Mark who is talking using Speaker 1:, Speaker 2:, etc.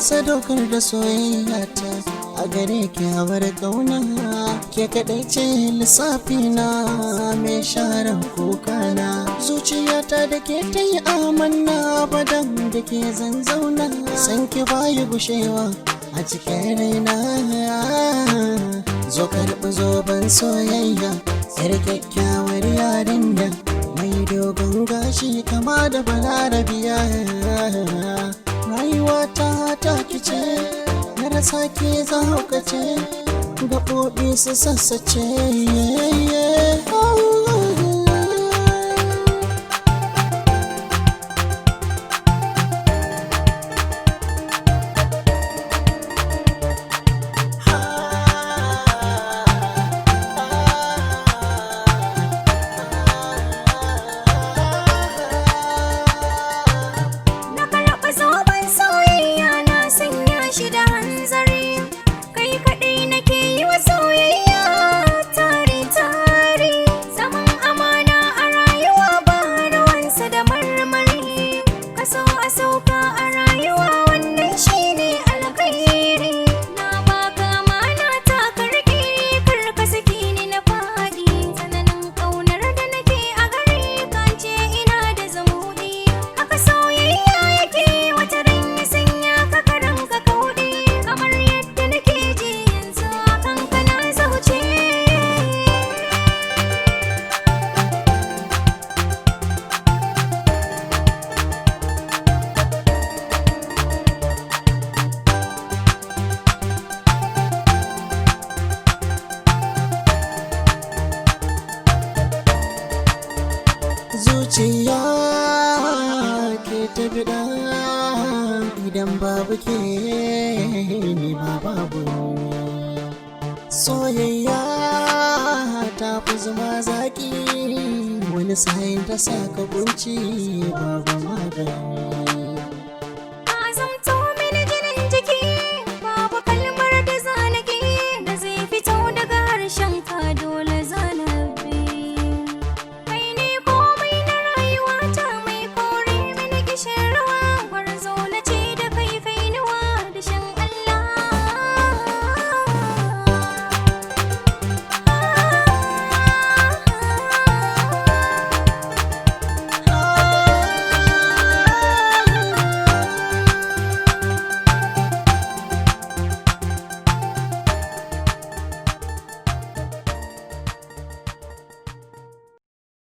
Speaker 1: Sadaukar da soyayya ta a gare ki habar kauna, ke kaɗai ce lissafi na mai sharan kukana. Zuciyata da ke ta yi amanna, badan da ke zanzauna, san ki bayi gushewa a cikin raina. Zo karɓi zoben soyayya, yar kyakkyawar yarinya mai dogon gashi kama da balarabiya. Rayuwa ta ta kice, na rasa ke za haukace, gaɓoɓi su sassace.
Speaker 2: Na karɓi zoben soyayya, na sanya shi da hanzari. Kai kaɗai nake yi wa soyayya tare tare. Zaman amana a rayuwa ba ruwansa da marmari. Kaso a sauka a rayuwa, wannan shine alkhairi. Na baka amana ta, karki kar ka saki ni na faɗi. Tsananin ƙaunar da nake a gare ka ce ina da zumuɗi. Haka soyayya yake, wata ran ya sanya ka karan ka kauɗi. Kamar yadda nake ji yanzu akan ka na zauce.
Speaker 1: Zuciya ke ta bida, idan babu ke ni ma babu ni. Soyayya ta fi zama zaki, wani sa'in ta saka kunci babu magani.